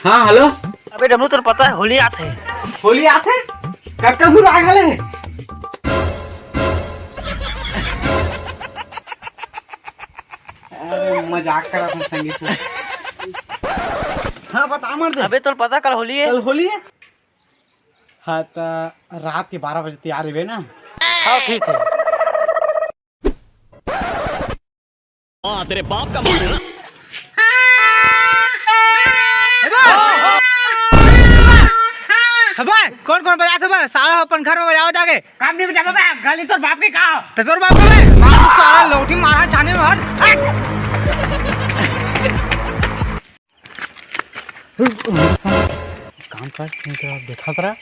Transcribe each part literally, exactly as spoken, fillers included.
हाँ, हेलो। अबे डमरू, तोर पता है, होली आथे। होली आथे? कब, कब शुरू आ गए? अरे, मजाक करत हँव संगी से। हाँ, बता मर दे। अबे, तोर पता, कल होली है। कल होली है? हाँ, त रात के बारह बजे तैयार रहिबे ना। हाँ, ठीक है। हाँ, तेरे बाप का माल। अबे, कौन कौन बजात हे बे? साला अपन घर में बजावा जाके। काम नहीं बजावा बे, गली तोर बाप के का? तो तोर बाप का बे? मार साला लौठी मारा छाने में हट। हट। काम कर, नहीं तो देखा करा,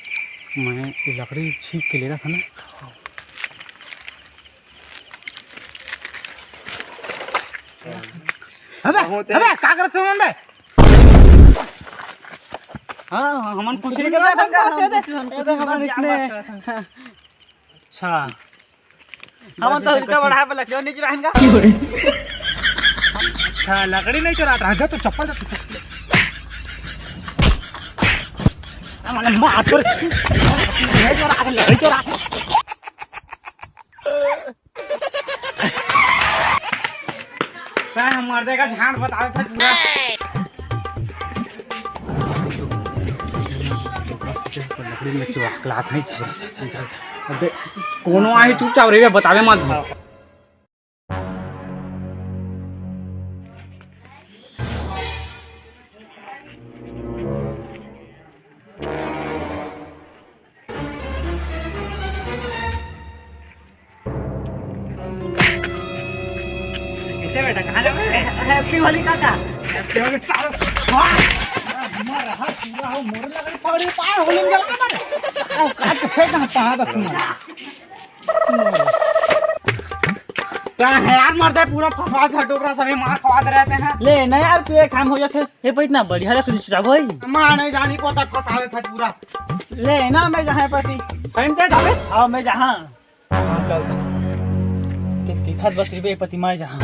मैं ये लकड़ी छील के ले रहा था ना। अबे, अबे, का करत हस बे? हाँ, हाँ, हमन कुछ नहीं करत हन का? हमन इसमें, अच्छा। हमन तो इतना बढ़ा पे लकड़ी नहीं चुराहन का। अच्छा, लकड़ी नहीं चुरात रहा, जा तो चप्पल, जा तो चप्पल। हमन मार तोर। नहीं चुरा, नहीं चुरा। तैं हमर देखा झांट बतावे था पूरा। लकड़ी में चुरा के लात नहीं। अबे, कोनो आही चुपचाप रहिबे, बतावे मत। कैसे बेटा, कहाँ जा रहे हैं? Happy होली काका। Happy होली सालो। वाह! मर रहा पूरा हो, मोर लगे पगड़ी पाए होली में जला मारे। आओ, काट के फेंक, हम पहाड़ पर सुना। का है यार, मरते पूरा फंसा था डोकरा, सभी मार खवात रहते हैं। ले ना यार, तू एक काम हो जाते। ये पर इतना बढ़िया लकड़ी चुरा भाई। माँ नहीं जानी पड़ता, फंसा देता पूरा। ले ना, मैं जहाँ पति। सही में जाबे? हाँ, मैं जहाँ। हाँ, चल, चल। ते दिखत बस रिबे पति माय जहाँ।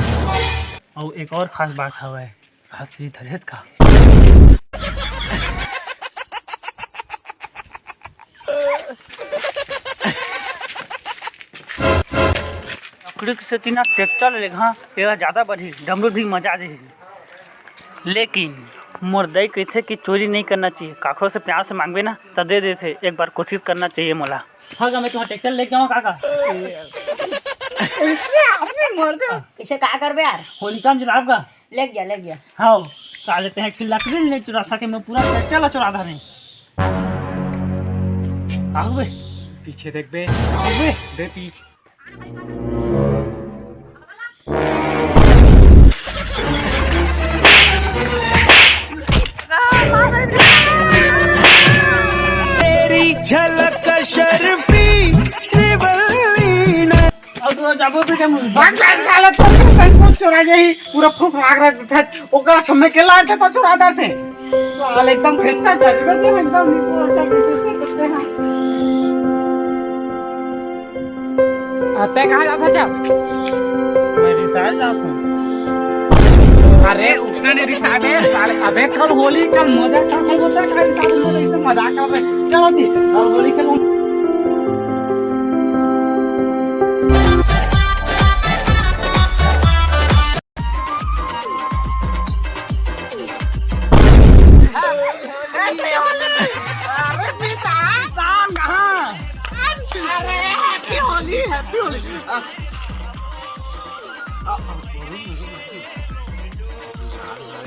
अउ एक और खास बात हवय, राजश्री धरेस का। लकड़ी के सेती ना ट्रैक्टर ले लेगहा, एला जादा बढ़ही, डमरू भी मजा आ जाही। लेकिन मोर दाई कहिथे कि चोरी नहीं करना चाहिए, काखरो से प्यार से मांगबे ना, त दे देथे, एक बार कोशिश करना चाहिए मोला। हाँ, मैं तुम्हारा ट्रैक्टर लेके आऊँ, काका। इससे आदमी मर दे। इसे का करबे यार? होलिका में जलाब का? ले गया, ले गया। हाँ, साले तें एक ठे लकड़ी नहीं चुरा सके, मैं पूरा ट्रैक्टर ला चुरा धारे। का हुए? पीछे देख बे। का हुए? बे पीछे। तेरी झलक शर्फी श्रीवल्ली ने। अब तो जाबो बेटा मुझे। भाग जा साले, तो संग को चुरा जाही, पूरा फंस भाग रहा था, ओकरा छम्मे के लाए थे तो चुरा दे थे। साले एकदम फेंकता जा रही है, तो एकदम नहीं पहुंचता, कैसे कर सकते हैं? आ, तैं कहाँ जात हस? मैं रिसाए जात हूँ। अरे, उठना नहीं रिसाए बे, साले, अबे, कल होली, कल मजा कर, कल होता है, कल साले, मजा, इसमें मजाक कर रहे। चलो जी, कल होली खेलो। Happy होली। अरे बेटा, कहाँ? अरे, Happy होली, Happy होली।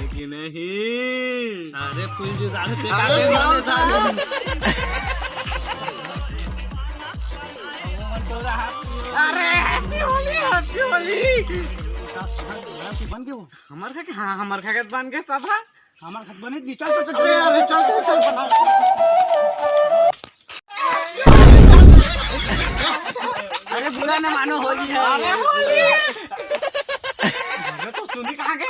कि नहीं? अरे, फूल जुगाड़ से अरे, काटे जाओ। मारे सारे। अरे, Happy होली, Happy होली। बन गए वो। हमर खा के, हाँ, हमर खा के बन गए सब, हाँ। हमर खा के बने, चल, चल, चल, चल। अरे, चल, चल, चल, बना। अरे, बुरा ना मानो, होली है। अरे, होली है। अरे, तो चुंदी कहाँ गए?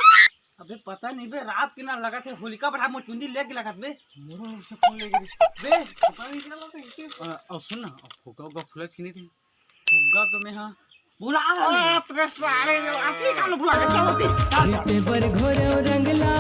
अबे, पता नहीं बे, रात के ना लगा थे, होलिका बढ़ा, मोर चुंदी लेके लगा बे। मोर से फोन लेके बे। बे, पता नहीं क्या लगा इसे। अ, अब सुन ना, अब फुग्गा उग्गा फुला छीने थे। फुग्गा तो मैं, हाँ, भुला गया। अरे साले, असली काम भुला के चलो ती। चल, चल। तें बर घोरव रंगला।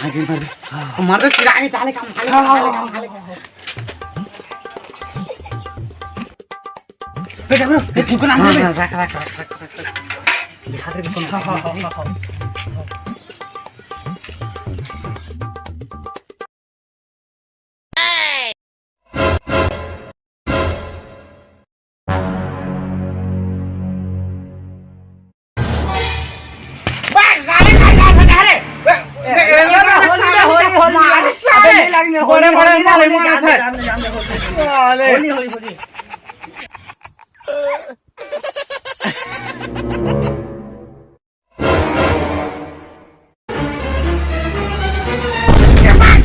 मार दे, सिरानी चाले काम, चाले काम, चाले काम, चाले काम। बेटा, बेटा, बेटा, तू को नाम दे। हाँ, रख, रख, रख। दिखा दे, हाँ, हाँ, हाँ, हाँ।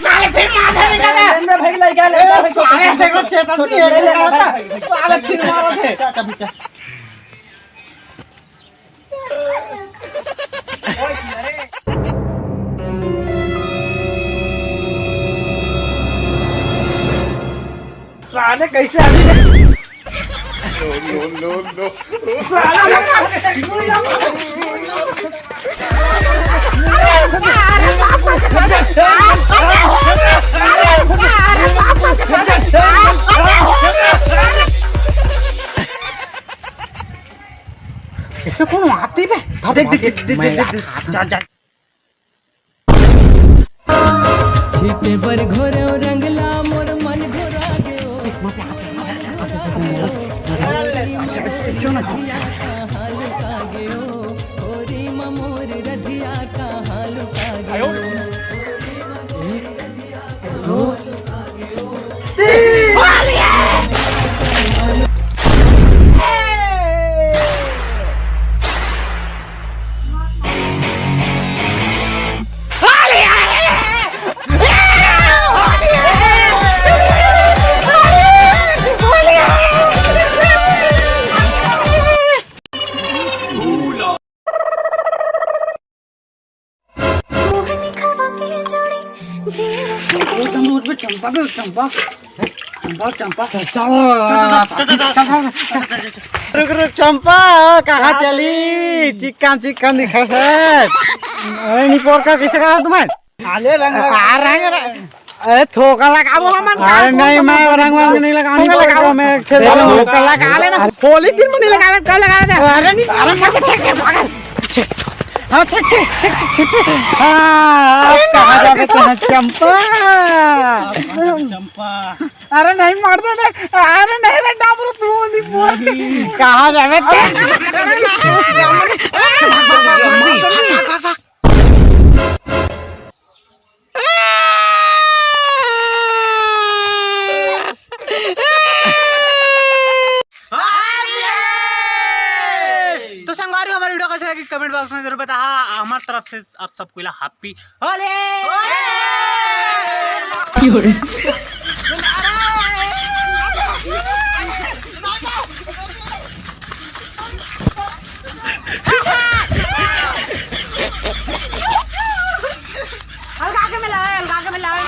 साले, फिर मार देने का था। ए, साले, देखो, चेतन जी, एक ही कहा था। साले, फिर मारो थे। साले, कैसे अभी? No, no, no, no। इसे कौन मारती बे? देख, देख, देख, देख, देख, देख। जा, जा। छीते बर घोरो रंगला मोर मन घोरा गयो। मोहनी खवा के जोड़ी जिया। ओ, तंदूर पे चंपा, बे, चंपा। चंपा, चंपा। रुक, रुक, चंपा, कहाँ चली? चिक्कन, चिक्कन दिखा है। अरे, निपोर का किसे कहा तुम्हें? आले रंग लगा। आ, रंग, रंग। अरे, थोका लगाबो हमन का? अरे नहीं, मैं रंग वंग नहीं लगाने का, मैं खेल रहा हूँ। थोका लगा लेना। होली दिन में नहीं लगावे, कब लगावे? अरे नहीं, अरे मत छेक, छेक, भाग। छेक। हाँ, छेक, छेक। हाँ, अब कहाँ जावे तू, चंपा? चंपा। अरे नहीं, मार दे रे। अरे नहीं रे, डाबरू, तू नहीं बोल। कहाँ जावे तू? तो संगवारी, हमारे वीडियो कैसे लगी, कमेंट बॉक्स में जरूर बताहा। हमारे तरफ से आप सबको ला हैप्पी होली। अलगा के मिलावे, अलगा के मिलावे।